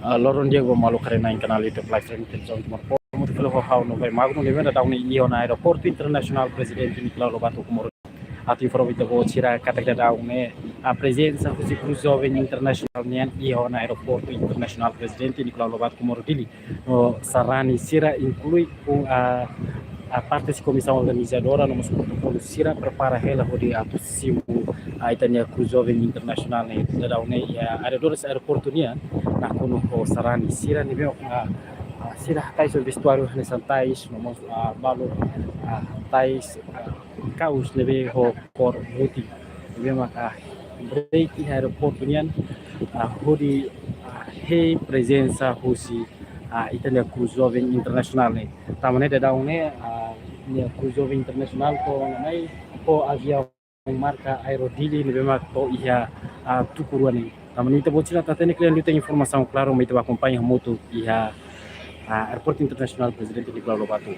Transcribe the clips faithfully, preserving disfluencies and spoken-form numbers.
Ah, loron di'ak ba maluk haree-na'in iha kanál YouTube live streaming Televizaun Timor Post. Hamutuk fila ho ha'u Novai Magno, ne'ebé daudaun ne'e iha ona Aeroportu Internasionál Prezidente Nicolau Lobato Comoro. Atu informa ita-boot sira katak daudaun ne'e, ah, prezensa husi Cruz Jovem Internasionál nian iha ona Aeroportu Internasionál Prezidente Nicolau Lobato Comoro Dili. No sarani sira inklui ho, ah, ah, parte husi komisaun organizadora no mós protokolu sira prepara hela hodi atu simu, ah, ita-nia Cruz Jovem Internasionál ne'e daudaun ne'e iha arredores aeroportu nian, nakonu ho sarani sira ne'ebé, ah, ah, sira hatais vestuáriu hanesan tais no mós, ah, balu, ah, tais, ah, kaus ne'ebé ho kór mutin. Ne'ebé maka break iha aeroportu nian, ah, hodi, ah, hein prezensa husi, ah, ita-nia Cruz Jovem Internasionál ne'e. Tanba ne'e daudaun ne'e, ah, nia Cruz Jovem Internasionál to'o ona mai ho aviaun marka Aero Dili ne'ebé mak to'o iha, ah, tuku rua ne'e. Tanba ne'e ita-boot sira atu hatene kle'an liután informasaun klaru mai ita bá akompaña hamutuk iha, ah, Aeroportu Internasionál Prezidente Nicolau Lobato.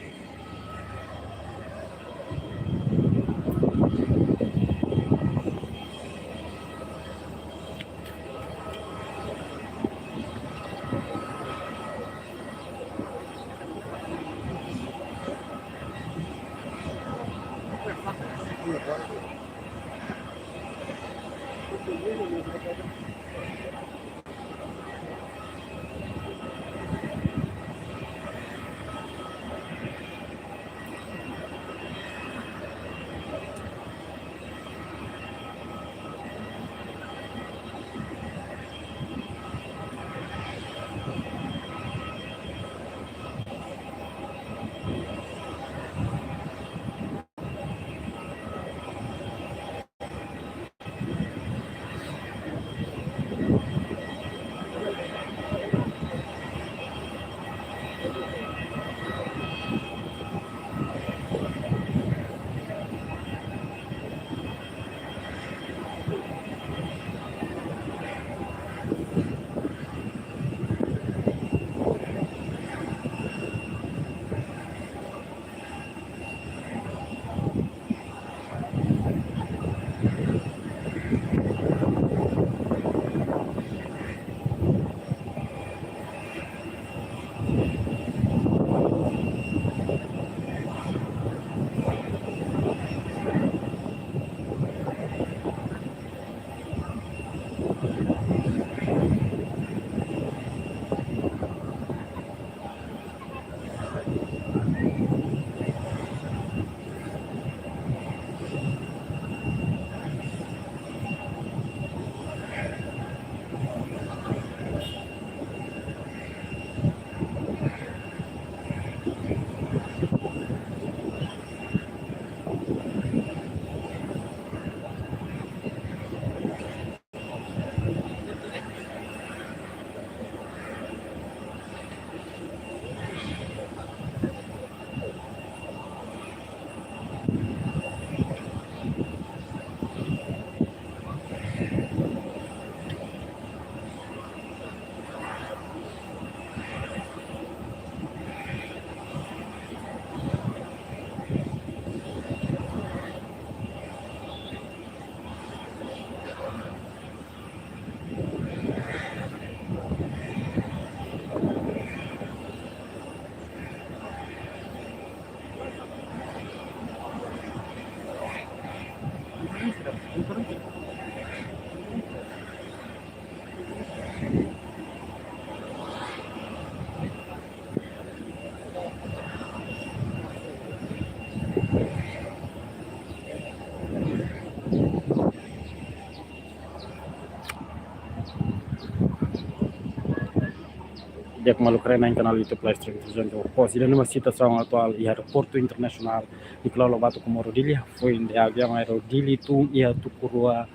Di'ak maluk haree-na'in iha kanál YouTube live streaming Televizaun Timor Post. Ida-ne'e mak situasaun atuál iha Aeroportu Internasionál Nicolau Lobato Comoro Dili, foin dehan aviaun Aero Dili tun iha tuku rua,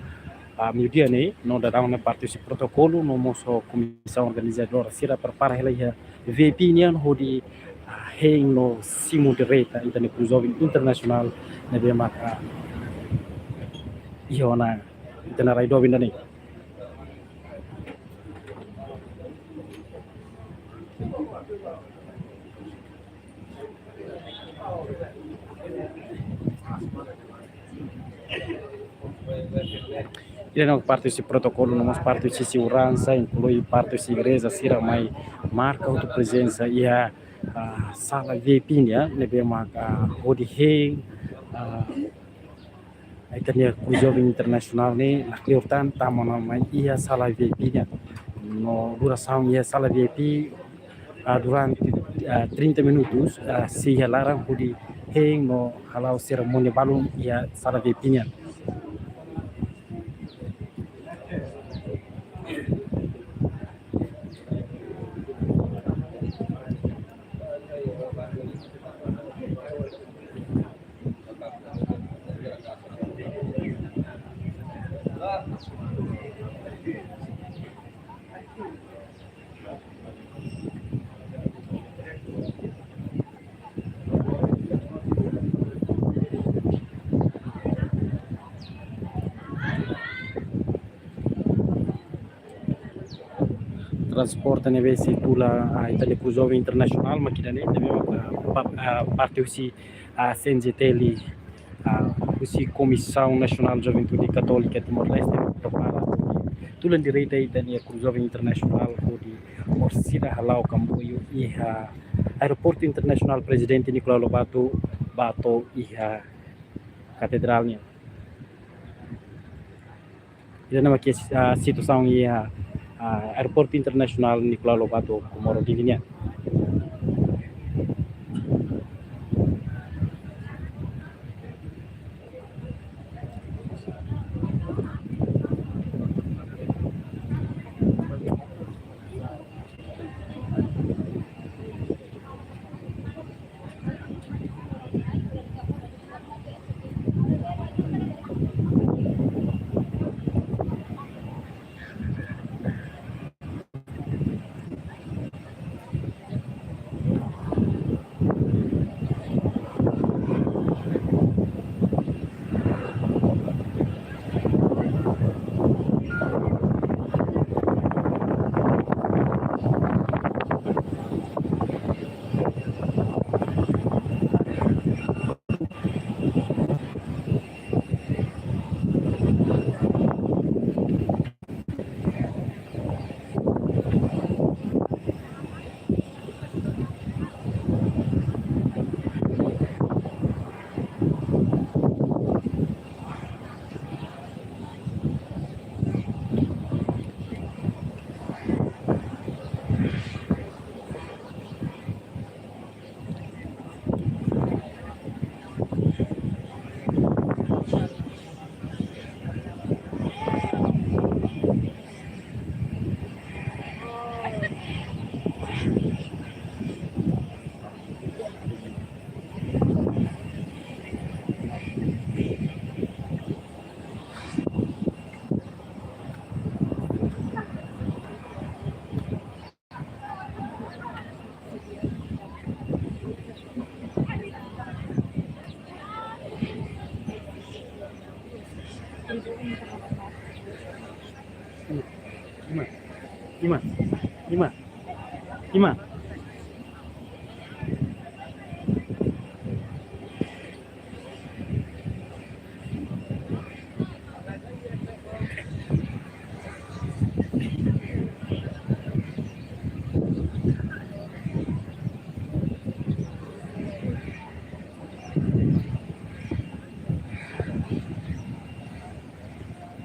ah, meiudia ne'e, no daudaun ne'e parte husi protokolu no mós komisaun organizadora sira prepara hela iha V I P nian hodi, ah, hein no simu direta ita-nia Cruz Jovem Internasionál ne'ebé maka iha ona ita-nia rai doben ida-ne'e. Ida-ne'e parte husi protokolu, no mós parte husi seguransa, inklui parte husi igreja, sira mai marka hotu prezensa iha, ah, sala V I P nian, ne'ebé mak, ah, hodi hein, ah, ita-nia Cruz Jovem Internasionál ne'e, la kleur tan tama ona mai iha sala V I P nian. No durasaun iha sala V I P, ah, durante, ah, trinta minutus, ah, sei iha laran hodi hein no hala'o serimónia balun iha sala V I P nian. Transporte ne'ebé sei tula, ah, ita-nia Cruz Jovem Internasionál, mak ida-ne'e, ne'ebé, ah, pa-, ah, parte husi, ah, C N J T L, ah, husi Komisaun Nasionál Juventude Katólika Timor-Leste, prepara tula direta ita-nia Cruz Jovem Internasionál hodi orsida hala'o komboiu iha Aeroportu Internasionál Prezidente Nicolau Lobato ba to'o iha Katedrál nian. Ida-ne'e mak, ah, situasaun iha, ah, Aeroportu Internasionál Nicolau Lobato, Comoro, Dili nian. Ima, ima, ima, ima.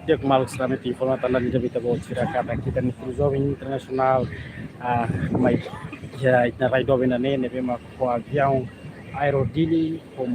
Di'ak maluk sira, ita informa tan dala ida ba ita-boot sira katak ita-nia Cruz Jovem Internasionál, ah, mai, ya, ita-nia rai doben ida-ne'e, ne'ebé mak ho aviaun Aero Dili, ho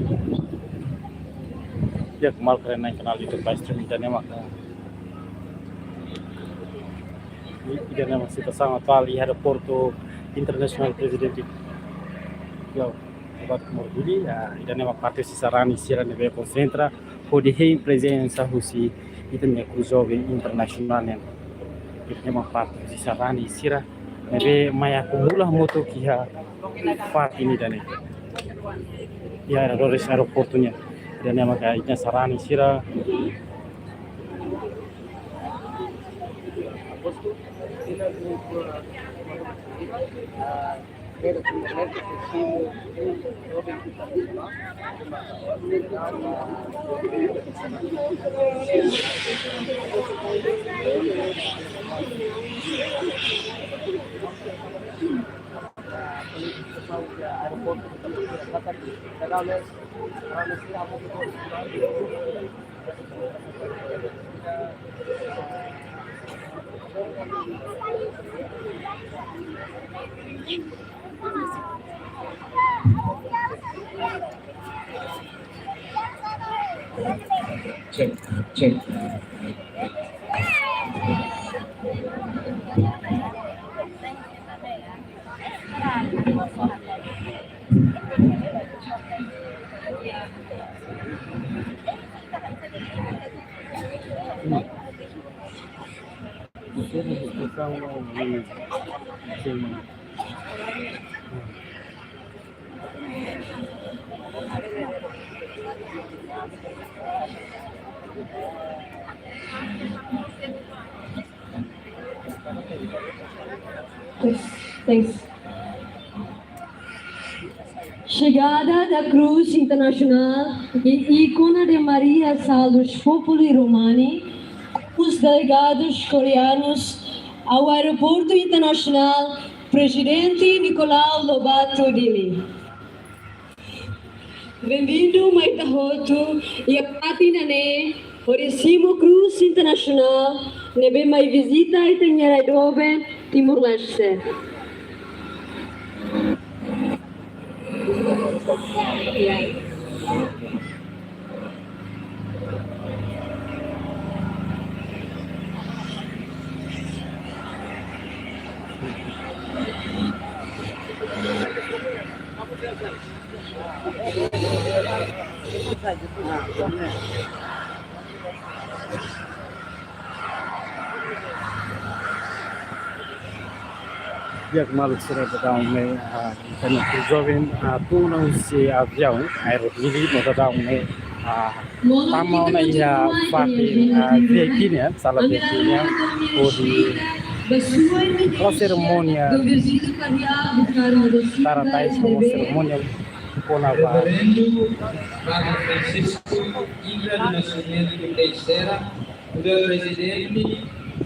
Ya, kembali ke kanál YouTube live streaming ida-ne'e maka, ida-ne'e maka situasaun atuál iha Aeroportu Internasionál Prezidente, ya, Lobato Dili, ya, ida-ne'e maka parte husi sarani sira ne'ebé konsentra hodi hein prezensa husi ita-nia Cruz Jovem Internasionál nian. Ida-ne'e maka parte husi sarani sira ne'ebé mai akumula hamutuk iha fatin ida-ne'e. Iha arredores aeroportu nian. Ida-ne'e maka ita-nia sarani sira. Cek, cek. Thanks. Chegada da Cruz Internacional e ícone de Maria Salus Populi Romani, os delegados coreanos ao Aeroporto Internacional Presidente Nicolau Lobato Dili. Benvindu mai ita hotu iha fatin ida-ne'e, hodi simu Cruz Internasionál ne'ebé mai vizita ita-nia rai doben Timor-Leste. Di'ak, maluk sira, daudaun ne'e, ah, ita-nia Cruz Jovem, ah, tun ona husi aviaun, Aero Dili, no daudaun ne'e, ah, tama ona iha fatin, ah, V I P nian, sala V I P nian, hodi halo serimónia tara tais, halo serimónia kona-ba Reverendo Padre Francisco Ingra do Nascimento Teixeira, Prezidente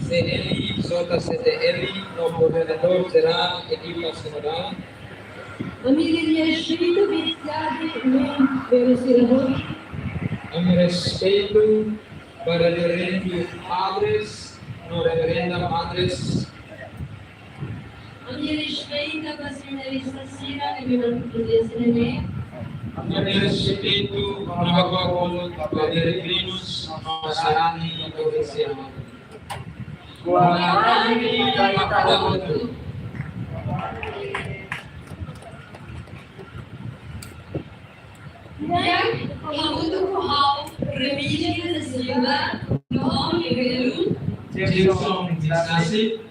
C N J C T L no Koordenadór Jerál Ekipa Sinodál. Ami respeita bidade no velocidade. Ami respeita ba reverendo padres no reverenda madres. Ami respeita ba seminarista sira ne'ebé mai prezente ne'e. Ami respeita ba peregrinus no sarani internasionál. Boa tarde, Caetano. Di'ak, hamutuk ho ha'u Remídia da Silva, no ha'u-nia belun Gilson Vinassi.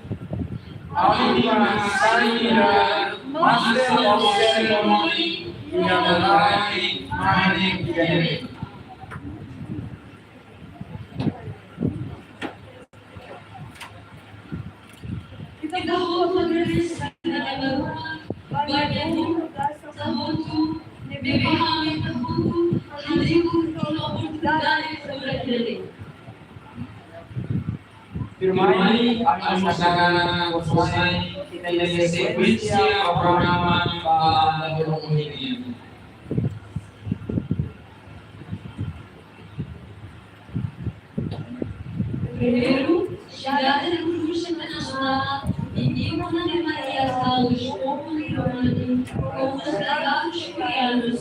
Ami mak sai ida Master of Ceremony iha Lalahi Mahanik Kene. Ita hotu agradese ba Na'i Maromak, ba nia graça hotu, ne'ebé fó ami ita hotu, haleluya, oportunidade ida-ne'e. Tuirmai, ami mós hakarak fó sai ita-nia sekuénsia programa ba loron ohin nian. Primeiru, Chegada da Cruz Internacional e ícone de Maria Salus Populi Romani, com os delegados coreanos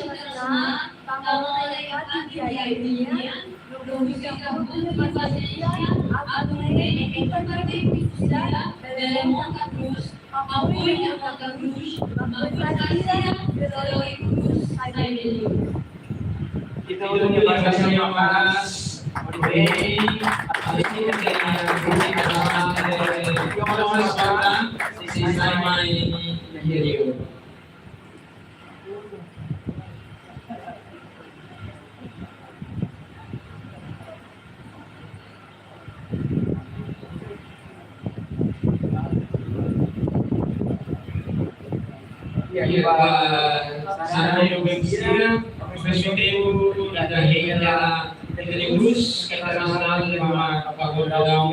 internasionál, tanba nia parte di'ak nian, no husi ita-boot nia pasiénsia, atu nune'e ekipa téknika sira bele monta krús, apoiu nia maka krús, atu fasilita bele lori krús sai meiu. Ita-nia terima kasih yang panas. Oke, habis ini kita punya kedatangan dari Thomas Bata, si Simon Yelio. Ya, ba, sarani doben sira, ao mesmo tempo, da, da, da, da, da luz, que está na sala, ba, ba, ba, ba, ba,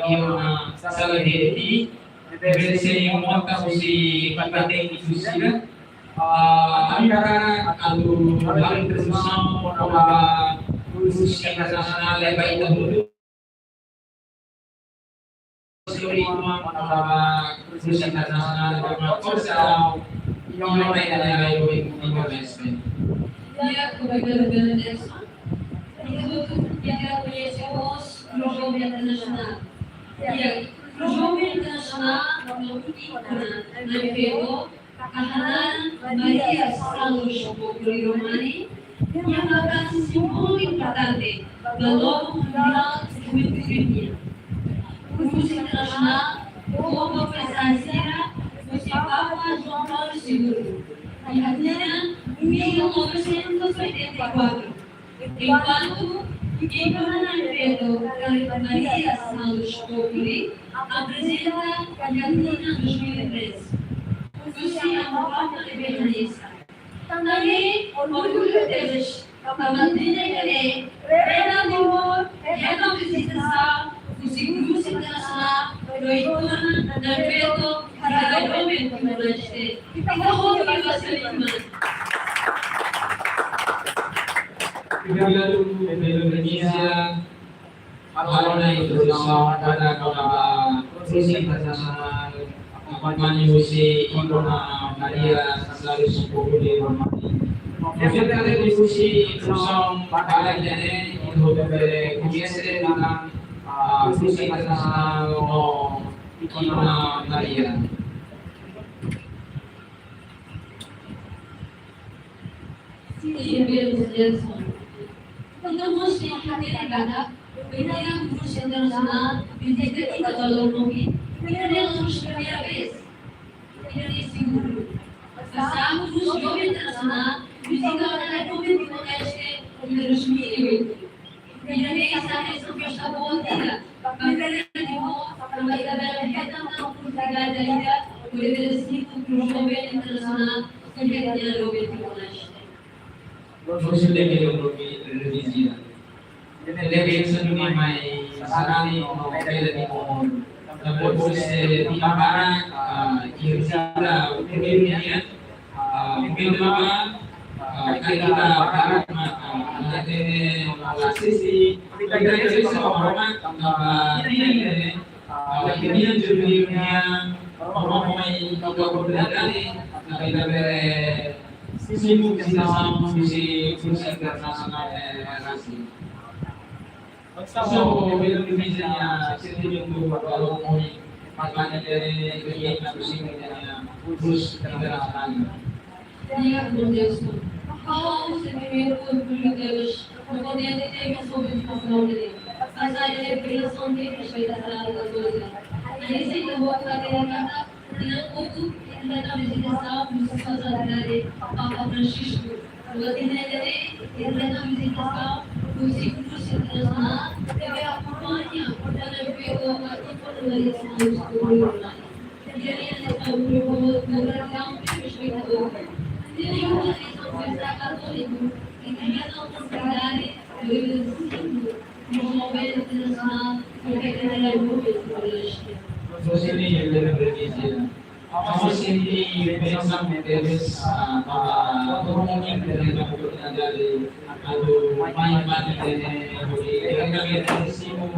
ba, sala de, de, deve ser uma, husi parte téknika sira. Ah, ami hakarak atu halo introdusaun kona-ba krús internasionál ba ita hotu. Sira mak kona-ba krús internasionál ba forsa, no mai da lei do Timor-Leste. Ya, obrigadu, Anderson. Ita hotu koñese mós Krús Joven Internasionál. Ya, Krús Joven Internasionál, no, no, no, no, no, no, Hanaran Maria Santos Populi Romani, nia maka símbolu importante ba loron mundiál juventude nian. Krús Internasionál fó ba presiza sira husi Papa João Paulo Segundo, iha tinan mil novecentos e oitenta e quatro. Enkuantu, íkone Alfredo Carlos Maria Santos Populi aprezenta iha tinan dois mil e três. Husi Amor Papa ne'ebé hanesan. Tanba ne'e, orgullu tebes, tanba tinan ida-ne'e, Rena Timor hetan vizitasaun husi Krús Internasionál, no iha tinan Alfredo Carlos Maria Santos Populi. Ita hotu basa liman. Obrigadu, Belo Venezia. Halo ona introdusaun ba kona-ba Krús Internasionál, akompaña husi íkone Maria Santos Populi Romani. Profeta de husi introdusaun ba ida-ne'e, ita hotu bele koñese ona, ah, Krús Internasionál no íkone Maria. Sin, Belo Anderson. Entaun, mós iha kadeira kada, Krús Internasionál vizita ita ba loron ne'e, ida-ne'e la'ós primeira vez. Ida-ne'e segundu. Hanesan Krús Joven Internasionál vizita ona iha Timor-Leste iha dois mil e oito. Ida-ne'e sai hanesan festa boot ida. Ba Timor, tanba ita bele hetan oportunidade ida, hodi bele simu Krús Joven Internasionál, iha tinan doben Timor-Leste. Profesór de Geografia, Relijion. Ita-nia bensaun duni mai sarani no bele di mo. Tanba depois de tinan barak, ah, iha sira primeiru nian, ah, primeiru ba, ah, Kita barak maka, eh, sisi, kita bisa hormat, eh, ini, eh, kekinian juri yang hormat mai kita berdiri, kita beri simu kita sama misi kursi internasional, eh, relasi. So, bila bisa ya, setiap itu kalau mau makan dari ini, aku sih punya terus internasional. Dia berjasa. Kau sendiri pun perlu terus, kemudian dia juga sudah pasang diri. Pasal dia bilang sendiri, saya tak tahu betul. Jadi, saya buat lagi kata, Pernambuco, reprezentasaun husi sosiedade Papa Francisco. Latinidade, reprezentasaun husi Cruz Internacional, que acompanha o Pernambuco a informalização dos comunistas. Queria ressaltar o valor da relação que respeita o outro. Tem uma lição católico, que tem a responsabilidade do exercício. Sini yang lebih berbeda. Kamu sini biasa mendelis, ah, bahwa umumnya dari dari adu main pada dari dari dari simu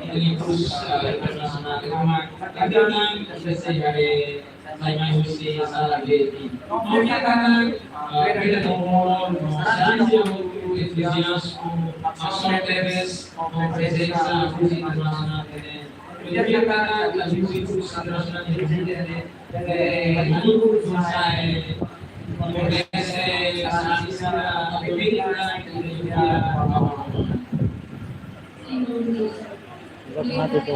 ini terus, ah, internasional. Karena kadang kita sehari Sai mai husi sala beti. Oke, karena, eh, beda umur, no, siansia, entuziasmu, asaun tebes, no, prezensa husi internasional ne'e. Beda karena, eh, husi internasional ne'e, eh, anu, sai, no, ese, esa, esa, esa, Mati tu.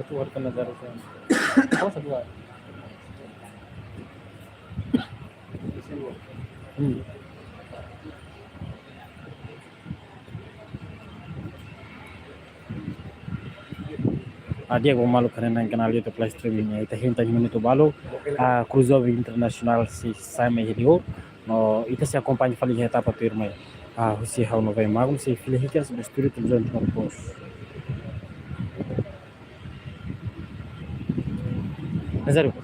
Itu warga negara saya. Apa satu? Hmm. Ah, di'ak, maluk, karena kanál YouTube live streaming, eh, ita hein tan minutu balu, ah, Cruz Jovem Internasionál sei sai mai iha liur, no ita sei akompaña fali iha etapa tuirmai. Ah, husi ha'u Novai Magno, sei fila hikas ba estúdiu televizaun Timor Post. Nazario.